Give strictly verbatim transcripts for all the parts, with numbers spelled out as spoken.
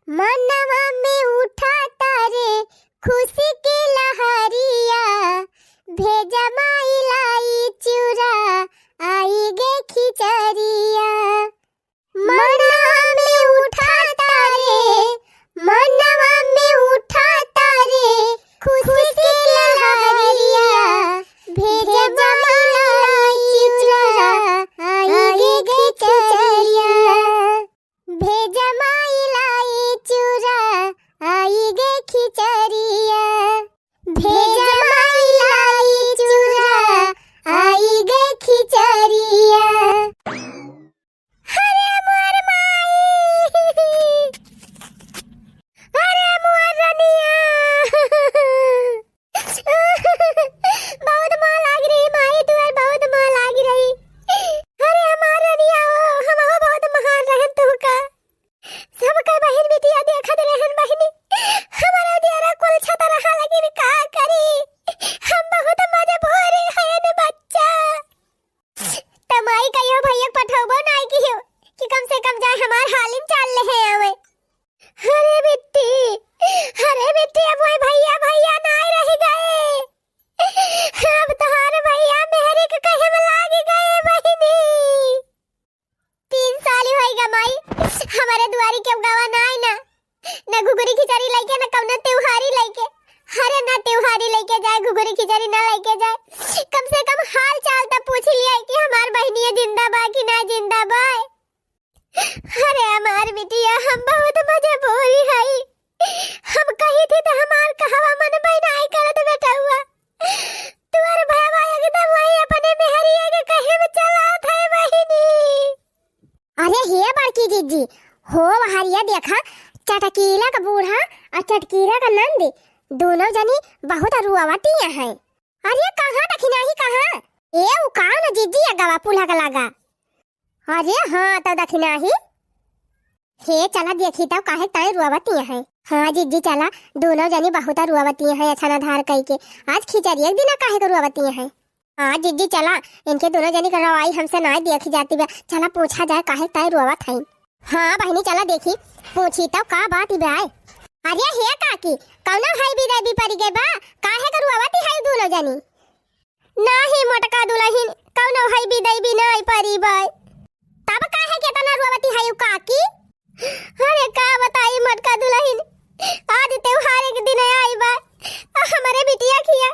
मनवा में उठाता रे खुशी के लहरिया, भेजा माई लाई चिउरा, आई गे खिचरिया। मनवा में उठाता रे, मनवा में उठाता रे खुशी के लहरिया, भेजा माई लाई चिउरा, आई गे खिचरिया। भेजा माई लाई चिउरा, आई गे खिचरिया। भेजा माई लाई चिउरा, आई गे खिचरिया। अरे मोर माई, अरे मोर रनिया। बहुत मोह लाग रही माई, तुहर बहुत मोह लाग रही। अरे हमार रनिया हो, हमहू बहुत महान रहन तुहका। सबका बहिन बिटिया देखत रहन बहिनी, हमारा दियारा कुल छत रहा, लेकिन का करी, हम बहुत मजबूर हयन बच्चा। त माई कहियो भैया के पठौबो नाई कियो कि कम से कम जाए हमार हालिन चाल लेहे आवे। अरे बिट्टी, अरे बिट्टी, अब वही भैया, भैया नाई रह गए। अब तोहार भैया मेहरी के कहे में लाग गए बहिनी। तीन साल होई गा माई, हमारे दुआरी के गवा नाई ना, ना घुघुरी खिचड़ी लइके, ना कौनो त्योहारी लइके। अरे ना त्योहारी लइके जाए, घुघुरी खिचड़ी ना लइके जाए, कम से कम हाल चाल त पूछ लिया कि हमार बहिनिया जिंदा बा कि ना जिंदा बा। अरे हमार बिटिया, हम बहुत मजबूरी हई। हम कही थी त हमार कहवा मन नाई करत बेटउआ। तुअर भयवा एकदम वही अपने मेहरिया के कहे में चलात है बहिनी। अरे हे बड़की जिज्जी, हो वहरिया देखा, चटकीला का बूढ़ा और चटकीला का नंद दोनों जनी बहुत रुआवतिया हैं। अरे कहाँ दखिनाही कहाँ? ए उ का न जिज्जी अगवा पुलक लगा। अरे हाँ, त दखिनाही। हे चला देखी त काहे ताई रुआवतिया हैं। हाँ जिज्जी चला, दोनों जनी बहुत रुआवतिया हैं, अच्छा ना धार कई के। आज खिचड़ी एक दिन काहे के रुआवतिया हैं। हाँ जिज्जी चला, इनके दोनों जनी के रवाई हमसे नाई देखी जाती बा। चला पूछा जाए काहे ताई रुआवत हैं। हाँ बहिनी चला देखी, पूछी त का बात बा। अरे हे काकी, कौनो हई बिदाई भी पड़ी गए बा, काहे के रुआवती है दोनों जनी? नाही मोटका दुलहिन, कौनो हई बिदाई भी नाई परी बाय। तब काहे के तना रोवती हई काकी? अरे का बताई मोटका दुलहिन, आज त्योहार एक दिन आई बा, आ हमरे बिटिया खिया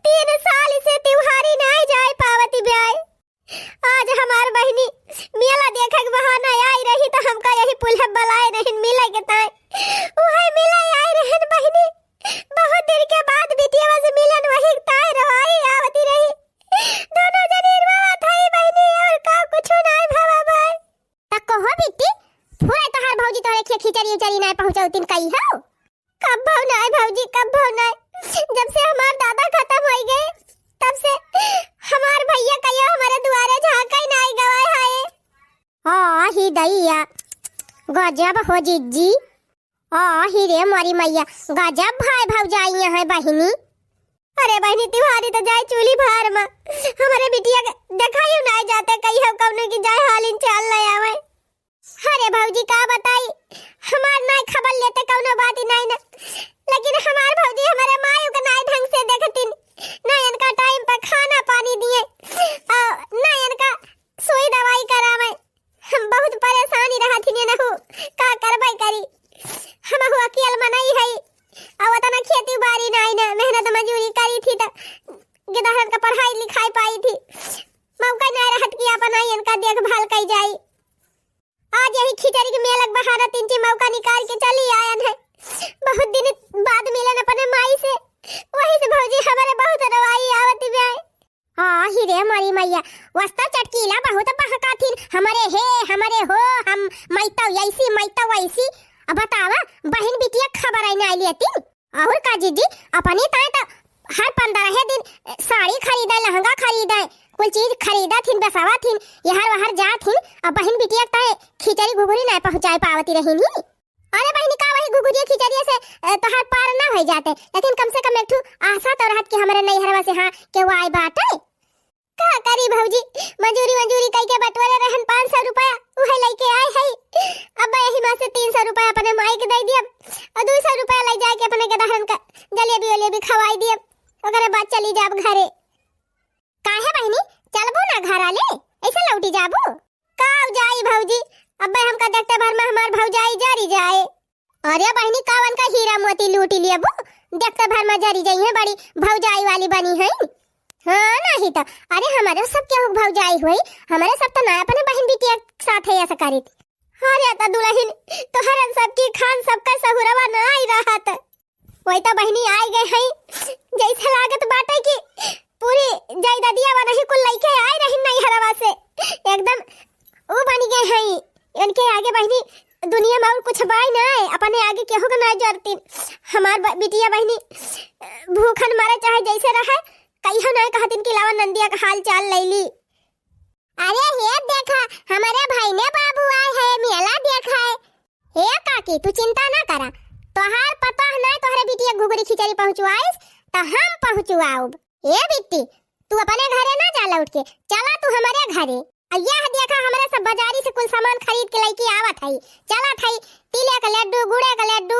तीन साल से त्योहारी नाई जाए पावती बाय। आज हमार बहिनी मेला देखे के बहाना आई रही त हमका यही पुलहब बलाए रहिन मिले के ताई। उहे मिले आई रहिन बहिनी। बहुत दिन के बाद बिटिया से मिलन वही ताई रवाई आवती रही। दोनों जनी रोवत हई बहिनी, और का कुछ नाय भवा बाय। त कहो बिट्टी, फुरे तोहार भौजी तोहरे खिया खिचड़ी उचड़ी नाय पहुँचौतिन कई हो? कब भव नाय भौजी, कब भव नाय। जब से हमार दादा खतम होई गए, तब से हमार भैया कहियो हमरे दुआरे झाँकई नाय गवाए हाय। आ ही दैया, गजब हो जिज्जी। आ ही रे मोरी मैया, गजब भाई भौजाई हैं बहिनी। अरे बहिनी, तिवारी त जाए चूल्ही भार मा, हमरे बिटिया के देखाइयो नाय जाते, कहियो कौनो की जाए हालिन चाल ले आवे। अरे भौजी का बताई, हमार नाय खबर लेते कौनो बात ही नाय ना, लेकिन हमार भौजी हमरे मायू के नाय ढंग से देखतिन, ना इनका टाइम पर खाना पानी दिए, आ, ना इनका सुई दवाई करावे। हम बहुत परेशानी रहत हिने नहु, का करबै करी? हमहु अकेल मनई हई, अउ ओतना खेती बारी नाई न, मेहनत मजूरी करी थी त गिदहरन का पढ़ाई लिखाई पाई थी। मौका नाई रहत कि अपन आई इनका देखभाल कई जाई। आज यही खिचड़ी के मेलक बहाना तिनची मौका निकाल के चली आयन है। बहुत दिन बाद मिलन अपने माई से, वही से भौजी हमरे बहुत रोवाई आवत बे। आ ही रे मोरी मैया, वस्ता चटकीला बहुत बहकाथिन, हमरे हे, हमरे हो, हम मैतौ ऐसी, मैतौ ऐसी। अब बतावा, बहिन बिटिया खबर आई नाई लेतिन। और का जिज्जी, अपनी ताई त हर पंद्रह दिन साड़ी खरीदे, लहंगा खरीदे, कुल चीज खरीदथिन, बेसावथिन, यहर वहर जाथिन, अब बहिन बिटिया ताई खिचड़ी घुघुरी नाई पहुँचाए पावती रहिन ही। अरे बहिनी, का वही घुघुरिया खिचड़िया से, अ, तोहार पार ना होई जाते, लेकिन कम से कम एक ठो आशा तो रहत कि हमरे नैहरवा से हाँ केहू आए बाटे। का करी भौजी, मजूरी मजूरी कई के बटोरे रहन पाँच सौ रुपया, उहे लइके आए हई। अब यही मा से तीन सौ रुपया अपने माई के दे अबे हमका देखते भर में हमार भौजाई जरी जाए। अरे बहिनी, कवन का हीरा मोती लूटी लेबू, देखते भर में जरी जइहें, बड़ी भौजाई वाली बनी है। हाँ, नहीं तो, अरे हमरे सब केहू भौजाई होई, हमरे सब तो ना अपने बहिन बिटिया के साथ है ऐसा करित। अरे त दुलहिन, तोहरन सबकी खान सबका सहुरवा ना आई रहत। वही तो बहिनी आई गए हैं, जैसे लागत बाटे कि पूरी जायदादिया वनही कुल लइके आए रही नैहरवा से, एकदम ऊ बनी गए हैं। उनके आगे बहिनी दुनिया में और कुछ बाई ना है, अपने आगे केहू के ना जरतीन। हमार ब-, बिटिया बहिनी भूखन मरे चाहे जैसे रहे, कहियो ना कहतीन कि लावा नंदिया का हाल चाल लैली। अरे हे देखा, हमरे भाई ने बाबू आए हैं, मेला देखा है। हे काकी, तू चिंता ना करा, तोहार पतोह ना तोहरे बिटिया घुघरी खिचड़ी पहुँचवाइस, त हम पहुँचवाउब। ए बिट्टी, तू अपने घरे ना जा लौट के, चला तू हमरे घरे। आ यह देखा, हमरे सब बाजारी से कुल सामान खरीद के लइके आवत हई, चलत हई, तिले के लड्डू, गुड़े के लड्डू,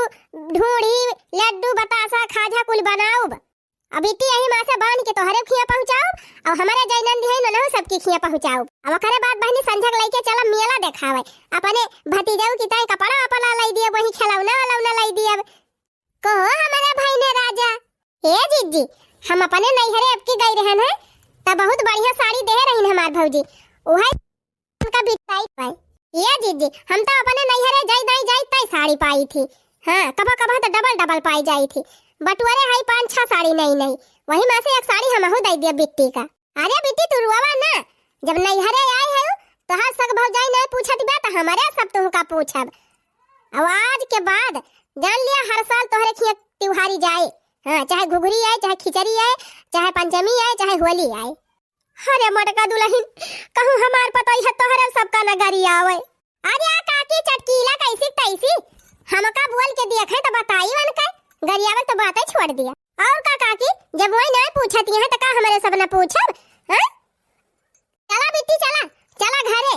ढूढ़ी, लड्डू, बतासा, खाजा कुल बनाउब। अब इतनी यही माँ से बांध के तोहरे खिया पहुँचाउब, और हमरे जय नंदी है ननहु सबके खिया पहुँचाउब। अब ओकरे बाद बहिनी संझक लइके चलब मेला देखावे, अपने भतीजऊ की ताई कपड़ा वपड़ा लाई दियब, वही खिलौना वलौना लाई दियब। कहो हमरे भाई ने राजा। ए जीजी, हम अपने नैहरे अब की गई रहन है, त बहुत बढ़िया साड़ी दे रहीन हमार भौजी, उहे उनका बिकाई पाए। ए जीजी, हम तो अपने नैहरे जाई दाई जाई तय साड़ी पाई थी। हाँ, कबो कबो तो डबल डबल पाई जाई थी। बटुअरे हई पाँच छह साड़ी नई नई, वही में से एक साड़ी हमहू दे दिया बिट्टी का। अरे बिट्टी, तू रुआवा ना, जब नैहरे आई है तो हर सग भौजाई नहीं पूछत बा तो हमारे सब तुमका पूछब। अब आज के बाद जान लिया, हर साल तोहरे खिया त्योहारी जाए। हाँ, चाहे घुघरी आए, चाहे खिचड़ी आए, चाहे पंचमी आए, चाहे होली आए। अरे मोटका दुलहिन, कहूँ हमार पतोहिया तोहरे सबका न गरियावे। अरे आ काकी चटकीला कैसी तैसी, हमका बोल के देखे त बताई उनके, गरियावल त बातें छोड़ दिया। और का काकी, जब वही नहीं पूछती हैं त का हमरे सब न पूछब? हाँ? चला बिट्टी चला, चला घरे,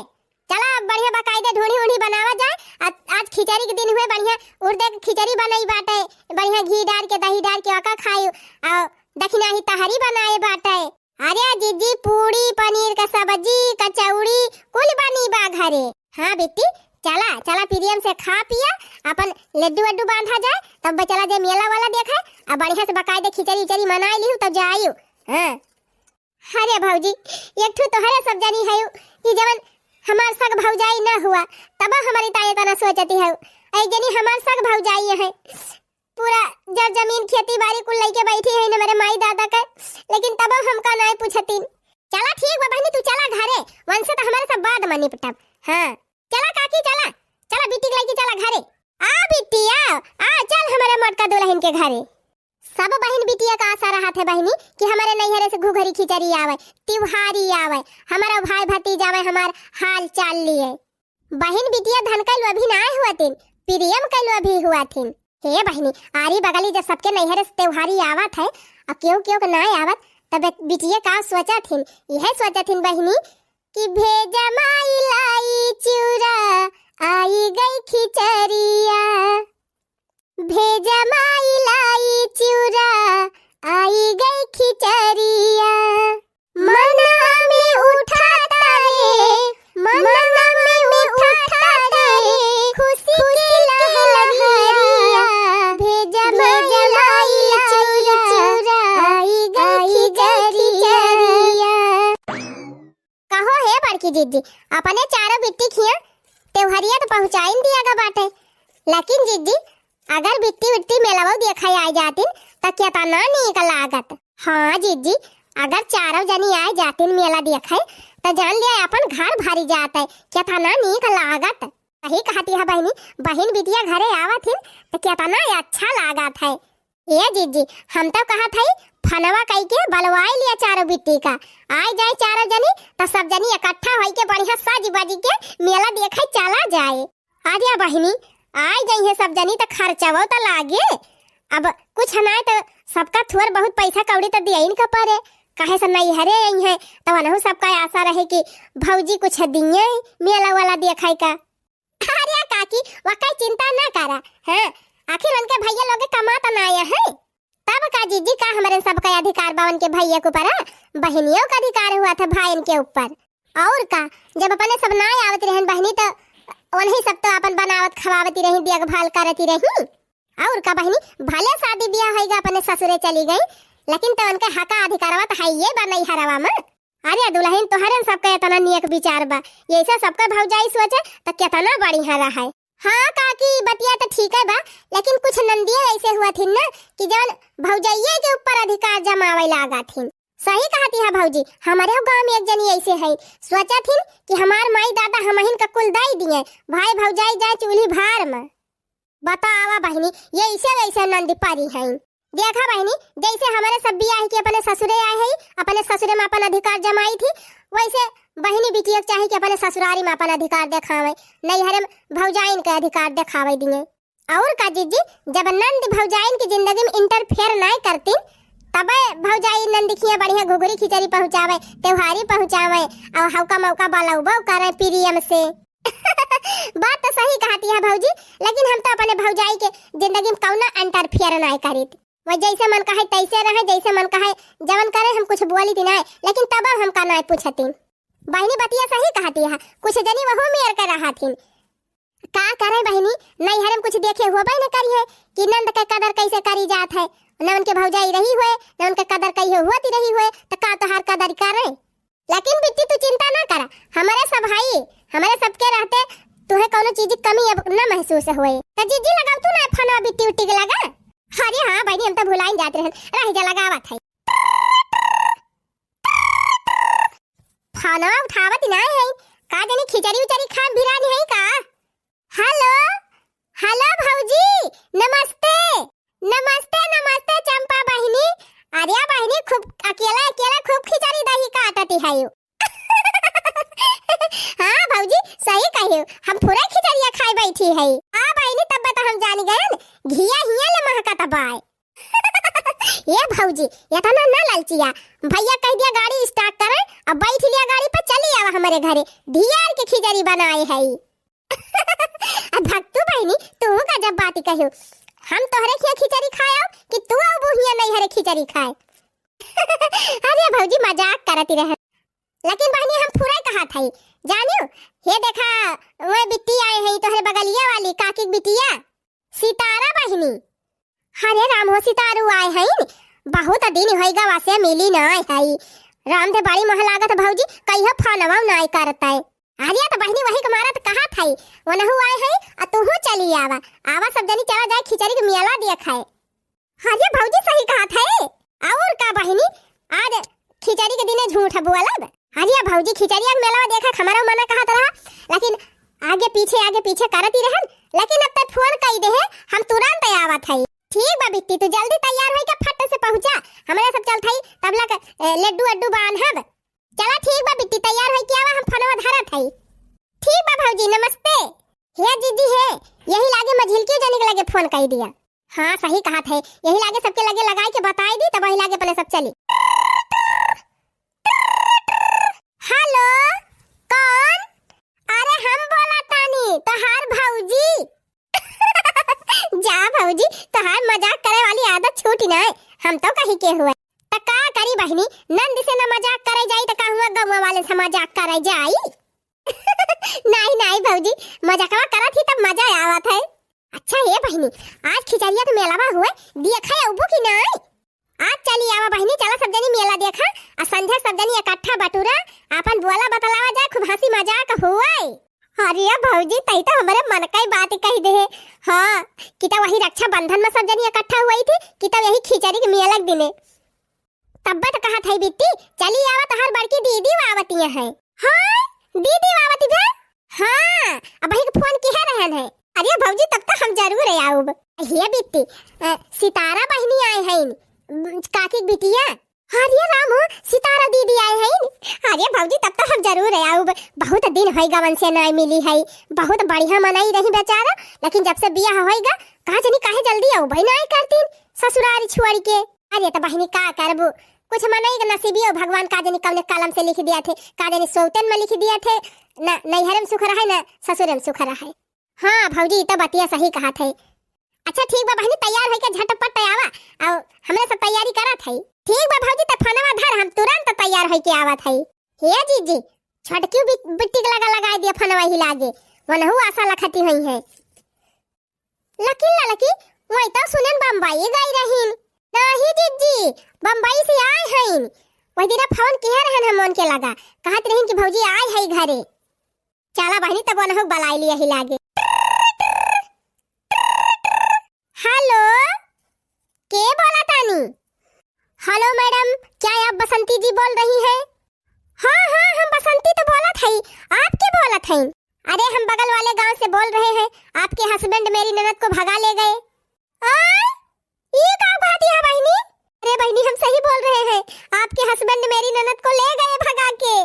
चला अब बढ़िया बकायदे ढूंढी उंढी बनावा जाए। आ-, आज खिचड़ी के दिन हुए, बढ़िया उड़दे के खिचड़ी बनई बाटे, बढ़िया घी डार के दही डार के ओका खाई। और दखिनाही तहरी बनाए बाटे। अरे जीजी, पूड़ी, पनीर का सब्जी, कचौड़ी, कुल बनी बा घरे। हाँ बेटी, चला, चला प्रियम से खा पिया, अपन लड्डू वड्डू बांधा जाए, तब चला जाए मेला वाला देखे, आ बढ़िया से बकायदे खिचड़ी उचड़ी मनाई लिहू, तब जाइयो। हाँ। अरे भौजी, एक ठो तोहरे सब जनी है कि जवन हमार सग भौजाई न हुआ, तब हमारी ताई तना सोचती है। ऐ जनी हमार सग भौजाई है, पूरा जर जमीन खेती बाड़ी कुल लइके बैठी है हमारे माई दादा के, लेकिन तब हमका नाय पूछतीन। चला ठीक बा बहनी, तू चला घरे, वनसे तो हमारे सब बाद में निपटब। हाँ, चला काकी चला, चला बिट्टी के लइके चला घरे। आ बिट्टी आ, आ चल हमारे मोटका दुलहिन के घरे। सब बहिन बिटिया का आशा रहत है बहिनी कि हमारे नैहरे से घुघरी खिचड़ी आवे, त्योहारी आवे, हमारा भाई भतीजा आवे, हमार हाल चाल लिए। बहिन बिटिया धन का लोभी ना हुआ थिन, प्रियम का लोभी हुआ थिन। हे बहिनी, आरी बगली जब सबके नैहरे से त्योहारी आवत है, अब केहू केहू के ना आवत, तब बिटिया का सोचा थिन, यह सोचा थिन बहिनी कि भेजा माई लाई चिउरा, आई गई खिचड़िया। भेजा माई लाई चिउरा, आई गई खिचड़िया। मनवा में उठाता रे, मनवा में उठाता रे, खुशी के लहरिया। भेजा माई लाई चिउरा, आई गई खिचड़िया। कहो हे बड़की जिज्जी, अपने चारों बिट्टी खिया त्योहरिया तो पहुँचाइन दिया गा बाटे, लेकिन जिज्जी अगर बिट्टी बिट्टी मेलवा देखाई आ जातिन त केतना नीक लागत। हाँ जिज्जी, अगर चारों जनी आ जातिन मेला देखे त जान लिया अपन घर भरी जात है, केतना नीक लागत। सही कहती है बहिनी, बहिन बिटिया घरे आवत हिन त केतना अच्छा लागत है। ए जिज्जी, हम तो कहत हई, फनवा कई के बलवाई लिया चारों बिट्टी का, आय जाए चारों जनी, त सब जनी इकट्ठा होई के बढ़िया सज बज के मेला देखे चला जाए। अरे बहिनी, आय जाइए सब जनी त खर्चवा त लागे, अब कुछ नाय त सबका थोर बहुत पैसा कौड़ी त दियाइन का परे, काहे से नैहरे आई है, त वनहु सबका आशा रहे कि भौजी कुछ दिए मेला वाला देखे का। अरे काकी, वका चिंता ना करा। हाँ, आखिर उनके भैया लोग कमात ना आए हैं। तब का जिज्जी, का हमरे सबका अधिकार बा उनके भैया के ऊपर? बहनियों का अधिकार हुआ था भाईन के ऊपर। और का, जब अपने सब ना आवत रहन बहनी तो उन्हीं सब तो अपन बनावत खवावती रही, देखभाल करती रही। और का बहिनी, भले शादी बियाह होइगा, अपने ससुरे चली गई, लेकिन तो उनके हका अधिकारवा तो है ये बा नैहरवा में। अरे दुल्हन, तोहरे सबके इतना नियक विचार बा, ऐसे सबके भौजाई सोचे तो कितना बढ़िया रहे। हाँ काकी, बतिया तो ठीक है बा, लेकिन कुछ नंदिये ऐसे हुआ थिन ना कि जवन भौजाइये के ऊपर अधिकार जमावे लागा थिन। सही कहती है भौजी, हमारे गांव में एक जनी ऐसे है, सोचा थिन कि हमार माई दादा हमहिन का कुल दई दिए, भाई भौजाई जाए चूल्ही भार में। बतावा बहिनी, ये ऐसे वैसे नंद परी हैं। देखा बहिनी, जैसे हमारे सब बियाह के अपने ससुरे आए हैं, अपने ससुरे में अपन अधिकार जमाई थी, वैसे बहिनी बिटिया के चाहे कि अपने ससुरारी में अपन अधिकार देखावे, नैहरे में भौजाइन के अधिकार देखावे दिए। और का जीजी, जब नंद भौजाइन की जिंदगी में interfere नाय करती, तबे भौजाई नंद खिया बढ़िया घुघरी खिचड़ी पहुँचावे, त्योहारी पहुँचावे, और हौका मौका बलौबो करे प्रेम से। बात तो सही कहती है भौजी, लेकिन हम तो अपने भौजाई के जिंदगी में कौनो interfere नाय करीत। वो जैसे मन कहे तैसे रहे, जैसे मन कहे जवन करे, हम कुछ बोली थी नाय, लेकिन तब हमका नाय पूछती। बहिनी बतिया सही कहती है, कुछ जनी वहू मेर के रहा थी। का करे बहिनी, नैहरे में कुछ देखे होबे न करी है कि नंद के कदर कैसे करी जात है, न उनके भौजाई रही हुए, न उनके कदर कहियो होती रही हुए, तो का तोहार कदर करे? लेकिन बिट्टी, तू चिंता ना करा, हमारे सब भाई, हमारे सबके रहते तुहे कौनो चीज की कमी अब न महसूस होए। तो जीजी लगाओ तू ना फोनवा बिट्टी उट्टी के लगा। अरे हाँ बहिनी, हम तो भुलाइन जात रहन, रह जा लगावत है। फोनवा उठावत ना है, का जानी खिचड़ी उचड़ी खा बिरानी है का? हेलो, हेलो भौजी, नमस्ते। नमस्ते, नमस्ते चंपा बहिनी। अरे बहिनी, खूब अकेला अकेला खूब खिचड़ी दही काटती है यू। हाँ भौजी, सही कही, हम पूरा खिचड़िया खाए बैठी है। हाँ बहिनी, तब बता हम जानी गए, घिया हिया ले महकत बाय। ये भौजी, इतना ना ललचिया, भैया कह दिया गाड़ी start करे, अब बैठ लिया गाड़ी पर, चली आवा हमारे घरे, धियार के खिचड़ी बनाए है। अब भक्तू बहिनी, तू गजब बात कहो। हम तोहरे खिया खिचड़ी खाए कि तू आऊ बुहिया नैहरे खिचड़ी खाए? अरे भौजी, मजाक करती रहे, लेकिन बहिनी हम पूरा कहा था, जानियो, ये देखा, वो बिट्टी आए है तोहरे बगलिया वाली काकी की बिटिया, सितारा बहिनी। अरे राम हो, सितारू आए हैं, बहुत दिन होइगा वसे मिली ना है। राम दे बड़ी मोह लागत भौजी, कहियो फोनवा नाय करत है। अरे तो बहिनी वही के मारत कहा था, वनहु आए हैं, आ तूहू चली आवा। आवा सब जनी चला जाए खिचड़ी के मेला देखाए। अरे भौजी सही कहा था। और का बहिनी, आज खिचड़ी के दिने झूठ बोलब? अरे भौजी खिचड़िया के मेला देखा हमारा मना कहा था, लेकिन आगे पीछे आगे पीछे करत ही रहन, लेकिन अब तक फोन कई दे है, हम तुरंत आवत है। ठीक बा बिट्टी, तू जल्दी तैयार होई के फट से पहुँचा, हमारे सब चलत है तबला के, ए, लड्डू अड्डू बांधब। चला ठीक बा बिट्टी, तैयार होई के आवा, हम फोनवा धरत है। ठीक बा भौजी, नमस्ते। हे जीजी हे, यही लागे मझिलकी जनी के लगे फोन कई दिया। हाँ सही कहा था, यही लागे सबके लगे लगाई के बताई दी, तब वही लागे अपने सब चली। हेलो, कौन? अरे हम बोला तानी, तोहार भौजी। जा भौजी, तोहार मजाक करे वाली आदत छूटी ना है, हम तो कही के हुए। त का करी बहिनी, नंद से न मजाक करे जाई त का हुआ गौवा वाले से मजाक करे जाई? नाई नाई भौजी, मजाकवा करत ही तब मजा आवत है। अच्छा ये बहिनी, आज खिचड़िया के मेलावा हुए, देखा अउबू कि नाई? आज चली आवा बहिनी, चला सब जनी मेला देखा, आ संझा सब जनी इकट्ठा बटुरा, आपन बोला बतलावा जाए, खूब हंसी मजाक हुए। अरे भौजी, तई तो हमरे मन का ही बात कही दे है। हाँ, कि तो वही रक्षाबंधन में सब जनी इकट्ठा हुई थी, कि तो यही खिचड़ी के मेला के दिने। तब्बे तो कहा था बिट्टी, चली आवा, तोहार बड़की दीदी आवती है। हाँ, दीदी आवती बे? हाँ, अब वही के फोन किहे रहन है। अरे भौजी, तब तो हम जरूर आउब। हे बिट्टी, अ, सितारा बहिनी आए हैं, काकी के बिटिया। अरे राम हो, सितारा दीदी आए हैं। अरे भौजी, तब तो हम जरूर आउब। बहुत दिन होई गवन से नाय मिली है। बहुत बढ़िया मनई रही बेचारा, लेकिन जब से बियाह होइगा, कहाँ जनी काहे जल्दी आउब नाय करतीन ससुरारी छोड़ के। अरे त बहिनी का करबू, कुछ मनई के नसीबियो भगवान का जनी कौने कलम से लिख दिया थे, का जनी सौतन में लिख दिया थे, ना नैहर में सुख रहे, ना ससुर में सुख रहे। हाँ भौजी, ई तो बतिया सही कहा थे। अच्छा ठीक बा बहिनी, तैयार होइके झटपट आवा, और हमरे सब तैयारी करत है। ठीक बा भौजी, त फनवा धर, हम तुरंत तैयार होइके आवत है। हे जीजी, छोटकी बि-, बिट्टी के लगा लगाई दिया फनवा ही लागे, ओनहु आशा लखती हुई है। लकिन ललकी, वही तो सुनेन बम्बई गई रहीन। नाही जिज्जी, बम्बई से आए हईन। वही दिना फोन किहे रहन हम उनके लगा, कहत रहीन कि भौजी आए है घरे। चला बहिनी, तब ओनहु बलाई लिया ही लागे। हेलो, के बोला तानी? हेलो मैडम, क्या आप बसंती जी बोल रही हैं? हाँ, हाँ, हम बसंती तो बोलत हई। आप के बोलत हई? अरे, हम बगल वाले गांव से बोल रहे हैं, आपके हस्बैंड मेरी ननद को भगा ले गए। आ? ई का कहती है बहिनी? अरे बहिनी, हम सही बोल रहे हैं, आपके हस्बैंड मेरी ननद को ले गए भगा के।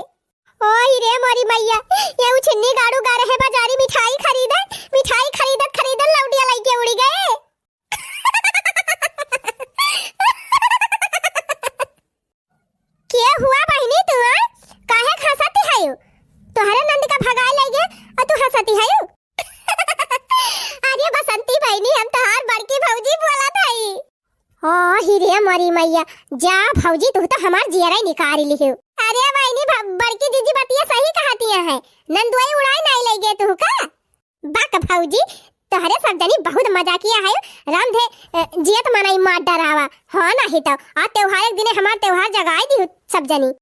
ओही रे मोरी मैया, ये उछिन्नी गाड़ू गा रहे बाजारी मिठाई खरीदे, मिठाई खरीदत खरीदत लौटिया लइके उड़ी गए। के हुआ बहिनी तू, आ? काहे हंसती हयू? तोहरे नंद का भगाए लइगे अउ तू हंसती हयू? अरे बसंती बहिनी, हम तोहार बड़की भौजी बोलत हई। ओ ही रे मोरी मैया, जा भौजी, तू तो हमार जियरा निकाल लिहू। अरे बहिनी, भ-, बड़की दीदी बतिया सही कहतिया है, नंदुआई उड़ाई नाई लइगे तू का? बाक भौजी, तोहरे सब जनी बहुत मजाकिया है, रामधे, अ, जियत मनई मार डरावा, हो नाही तो, आ त्योहार एक दिने हमार त्योहार जगाई दिहू सब जनी।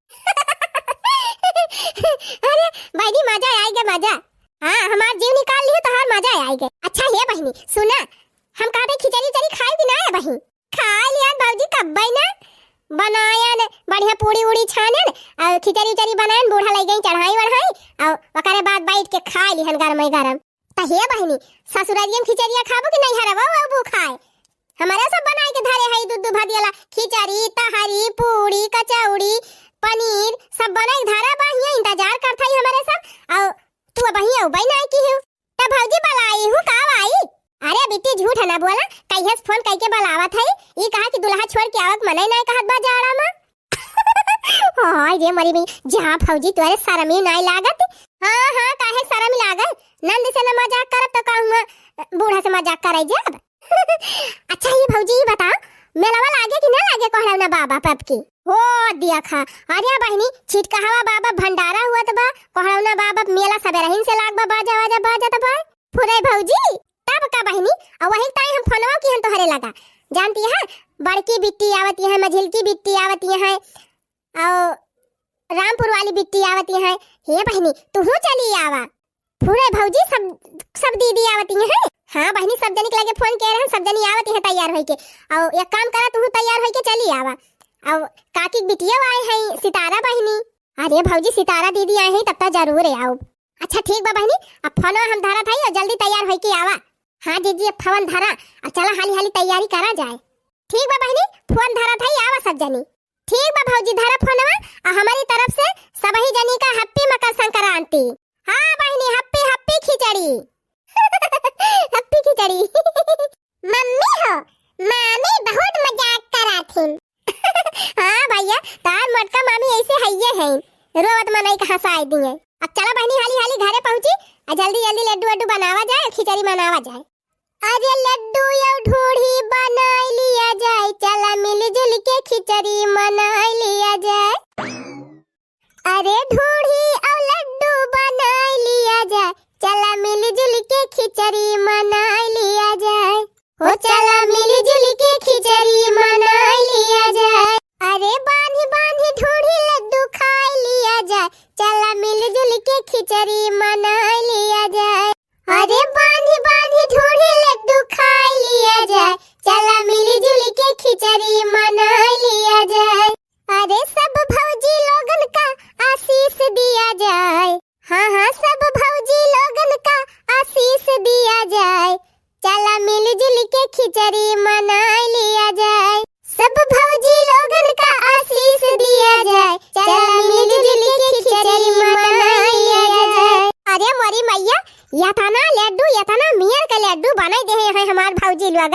अरे बहिनी, मजा आइगे मजा। हाँ, हमार जीव निकाल लिहू, तोहार मजा आइगे। अच्छा हे बहिनी, सुना, हम कहते खिचड़ी उचड़ी खाई कि ना है बहिन? खाई लिया भौजी, कब्बई ना बनायन, बढ़िया पूड़ी उड़ी छानन, अउ खिचड़ी उचड़ी बनायन, बूढ़ा लइ गई चढ़ाई वढ़ाई, अउ ओकरे बाद बैठ के खाई लिहन गरमई गरम। त हे बहिनी, ससुरारिया में खिचड़िया खाबू कि नैहरवा अउबू खाए? हमरे सब बनाए के धरे हई दू दू भदियला, खिचड़ी, तहरी, पूड़ी, कचौड़ी, पनीर, सब बनाए के धरा बा, हियां इंतजार करत हई हमरे सब। अउ तू अबहिं अउबई नाई किहू। त भौजी बलाई हूँ का आई? अरे बिट्टी, झूठ ना बोला, कहियस फोन कइके बलावत हई, ई कहा कि दुल्हा छोड़ के आवक मनई नाई कहत बा जाड़ा मा। हाय रे मरी मी, जा भौजी, तोरे शरम ही नाई लागत। हाँ, हाँ, काहे शरम लागल? नंद से न मजाक करब त का हुआ, बूढ़ा से मजाक करे जाब? अच्छा ये भौजी, ये बताओ, मेलावा लागे कि ना लागे कोहरौना बाबा पब की? हो दिया खा, अरे बहिनी, छिटकहवा बाबा भंडारा हुआ त बा, कोहरौना बाबा मेला सबेरहिन से लाग बा, बाजा वाजा बाजत बा। फुरे भौजी, तब का बहिनी, अउ वही ताई हम फोनवा किहन तोहरे लगा। जानती है, बड़की बिट्टी आवती है, मझिलकी बिट्टी आवती है, अउ रामपुर वाली बिट्टी आवती है। हे बहिनी, तुहू चली आवा। फुरे भौजी, सब, सब दीदी आवती है। हाँ बहिनी, सब जनी के लगे फोन किहे रहन, सब जनी आवती है तैयार होइके। अउ एक काम करा, तुहू तैयार होइके चली आवा। अउ काकी के बिटिया आए हैं, सितारा बहिनी। अरे भौजी, सितारा दीदी आए हैं, तब त जरूर आउब। अच्छा ठीक बा बहिनी, अब फोनवा हम धरत हई अउ जल्दी तैयार होइके आवा। हाँ जीजी, अब फोन धरा, अब चला हाली हाली तैयारी करा जाए। ठीक बा बहिनी, फोन धरत हई, आवा सब जनी। ठीक बा भौजी, धरा फोनवा, अउ हमरी तरफ से सबही जनी का happy मकर संक्रांति। हाँ बहिनी, happy, happy खिचड़ी। Happy खिचड़ी। मम्मी हो, मामी बहुत मजाक कराथिन। हाँ भैया, तार मोटका मामी ऐसे हइये हैं, रोवत मनई के हंसाए दिए। अब चला बहिनी, हाली हाली घरे पहुँची, अउ जल्दी जल्दी लड्डू वड्डू बनावा जाए, खिचड़ी मनावा जाए। अरे लड्डू अउ ढूढ़ी बनाई लिया जाए, चला मिलजुल के खिचड़ी मनाई लिया जाए। अरे ढूढ़ी अउ लड्डू बनाई लिया जाए, चला मिलजुल के खिचड़ी मनाई लिया जाए। हो चला मिलजुल के खिचड़ी मनाई लिया जाए। अरे बांधी बांधी ढूढ़ी लड्डू खाई लिया जाए, चला मिलजुल के खिचड़ी मनाई लिया जाए। अरे बांधी बांधी ढूढ़ी लड्डू खाई लिया जाए, चला मिलजुल के खिचड़ी मनाई लिया जाए। अरे सब भौजी लोगन का आशीष दिया जाए। हाँ, हाँ, सब भौजी लोगन का आशीष दिया जाए। चला मिलजुल के खिचड़ी मनाई लिया जाए। सब भौजी लोगन का आशीष दिया जाए। चला मिलजुल के खिचड़ी मनाई लिया जाए। अरे मोरी मैया, यतना लड्डू, यतना मेर के लड्डू बनाई देहे हैं हमार भौजी लोग।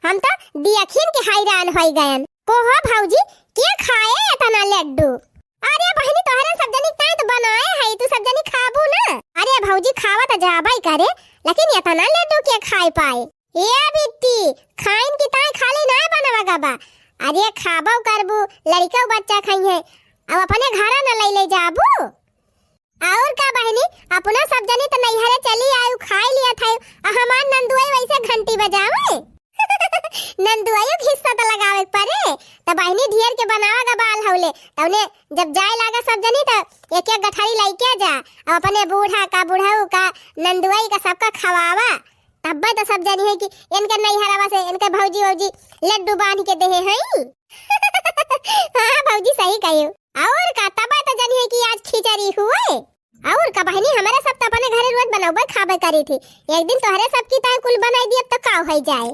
हम तो दियखिन के हैरान होई गयन। कोहो भौजी, के खाए एतना लड्डू? अरे बहिनी, तोहरे सब जनी ताई तो बनाए है, तू सब जनी खाबू ना। अरे भौजी, खावा तो जाबई करे, लेकिन एतना लड्डू के खाए पाए? ए बिट्टी, खाइन की ताई खाली ना बनवा गबा। अरे खाबो करबू, लड़िका बच्चा खाई है, अब अपने घरा न ले ले जाबू। और का बहिनी, अपना सब जनी त नैहरे चली आयु, खाई लिया था, आ हमार नंदुआई वैसे घंटी बजावे। नंदुआइयो के हिस्सा त लगावे के परे। त बहिनी ढेर के बनावा गा बाल हौले, तौने जब जाए लागा सब जनी त एक एक गठरी लइके जा, अब अपने बूढ़ा का, बुढ़ऊ का, नंदुआई का सबका खवावा। तब्बे त सब जनी है कि इनके नैहरवा से इनके भौजी वौजी लड्डू बांध के देहे हैं। हाँ भौजी सही कहियो। और का, तब्बे त जनी है कि आज खिचड़ी हुए। और का बहिनी, हमरे सब त अपने घरे रोज बनौबे खाबे करी थी, एक दिन तोहरे सब की ताई कुल बनाई दियब त का होइ जाए।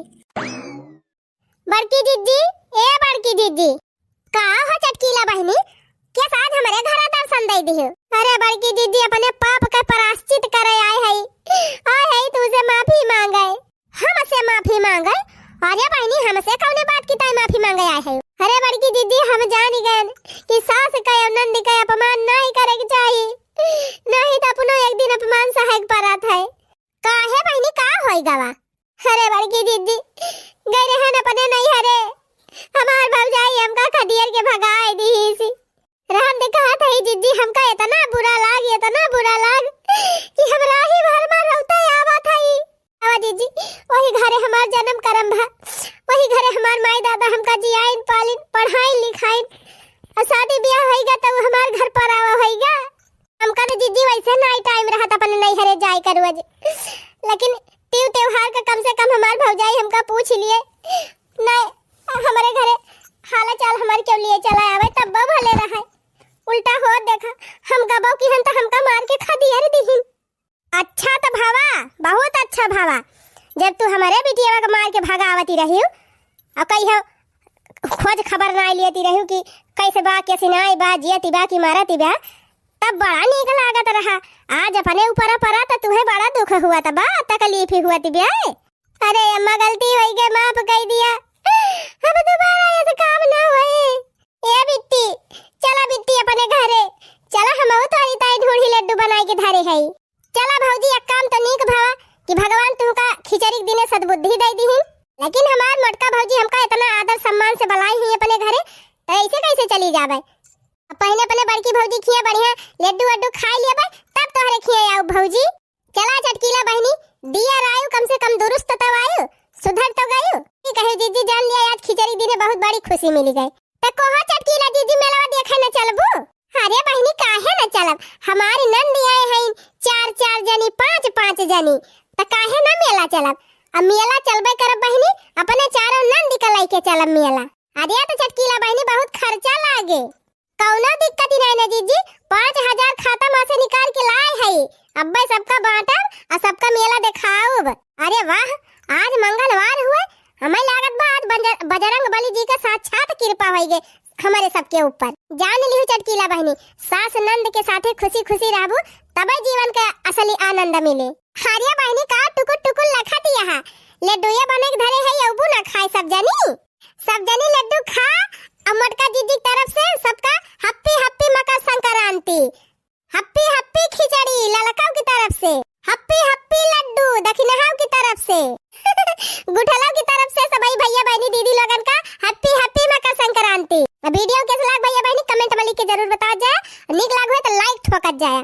बड़की जिज्जी, ए बड़की जिज्जी। का हो चटकीला बहिनी, के आज हमरे घरे दर्शन दे दियो? अरे बड़की जिज्जी, अपने पाप के प्रायश्चित करे आए हई, आए हई तुझसे माफी मांगे। हमसे माफी मांगे? अरे बहिनी, हमसे कौने बात की ताई माफी मांगे आए हई? अरे बड़की जिज्जी, हम जानी गए कि सास के और नंद के अपमान नहीं करे के चाहिए, नहीं तो अपनो एक दिन अपमान सहे के पड़त है। काहे बहिनी, का होई गवा? अरे बड़की जिज्जी, गई रहन अपने नैहरे, हमार भौजाई हमका खदेड़ के भगाए दिहिस। रहन दे, कहत हई जिज्जी, हमका इतना बुरा लाग, इतना बुरा लाग कि हमरा ही घर में रहते आवत हई। आवा जिज्जी, वही घरे हमार जन्म करम भा, वही घरे हमार माई दादा हमका जियाइन पालिन, पढ़ाइन लिखाइन, और शादी ब्याह होइगा तब हमार घर पर आवा होइगा। हमका तो जिज्जी वैसे नाई टाइम रहत अपने नैहरे जाए का रोज, लेकिन तीज त्योहार का कम से कम हमार भौजाई हमका पूछ लिए, नाई हमरे घरे हाल चाल हमार क्यों लिए चला आवे, तब भले रहे। उल्टा होत देखा, हम गबो की हन त हमका मार के खदेड़ दिहिन। अच्छा त भावा, बहुत अच्छा भावा, जब तू हमरे बिटिया के मार के भगावती रही और कहियो खोज खबर ना लेती रही कि कैसे बा, कैसे नाई बा, जियती बा कि मरती बा, तब बड़ा नीक लागत रहा। आज अपने ऊपर पड़ा त तुहे बड़ा दुख हुआ त बा, तकलीफ हुआ ती बे। अरे अम्मा, गलती होई गई, माफ कर दिया, अब दोबारा ऐसे काम ना होए। ए बिट्टी, चला बिट्टी अपने घरे, चला, हम तोरी ताई ढूंढी लड्डू बनाए के धरे हई। चला भौजी, एक काम तो नीक भवा कि भगवान तुमका खिचड़ी के दिने सद्बुद्धि दे दीहिन, लेकिन हमार मोटका भौजी हमका इतना आदर सम्मान से बुलाई ही अपने घरे, तो ऐसे कैसे चली जावे? अब पहले अपने बड़की भौजी खिया बढ़िया लड्डू वड्डू खाई लेबे, तब तोहरे खिया आऊ भौजी। चला चटकीला बहिनी, दिया रायु कम से कम दुरुस्त तो आयु, सुधर तो गयु। ई कहे जिज्जी जान लिया, आज खिचड़ी दिने बहुत बड़ी खुशी मिली गई। त कोहो चटकीला जिज्जी मेलवा देखे न चलबू? अरे बहिनी, काहे न चलब? हमारी नंदी आए हैं चार चार जनी, पाँच पाँच जनी, त काहे न मेला चलब? अब मेला चलबे करब बहिनी, अपने चारों नंदी का लइके चलब मेला। अरे त चटकीला बहिनी, बहुत खर्चा लागे। कौनो दिक्कत ही नहीं ना जिज्जी, पाँच हजार खाता मा से निकाल के लाए हई। अब्बे सबका बांटब और सबका मेला देखाउब। अरे वाह, आज मंगलवार हुए, हमें लागत बा आज बंज-, बजरंग बली जी के साक्षात कृपा होई गे हमरे सबके ऊपर। जान लिहु चटकीला बहिनी, सास नंद के साथे खुशी खुशी रहबू, तबे जीवन के असली आनंद मिले। अरे बहिनी, का टुकुर टुकुर लखत यहाँ? लड्डुए बने के धरे है, अबू ना खाए सब जनी। सब जनी लड्डू खा, और मोटका जिज्जी की तरफ से सबका happy happy मकर संक्रांति, happy happy खिचड़ी ललकाऊ की तरफ से, happy happy लड्डू दखिनहाऊ की तरफ से, गुठलाऊ की तरफ से सभी भैया बहनी दीदी लोगन का happy happy मकर संक्रांति। Video कैसे लाग भैया बहनी, comment में लिख के जरूर बता जाए, नीक लाग हुए तो like ठोकत जाए।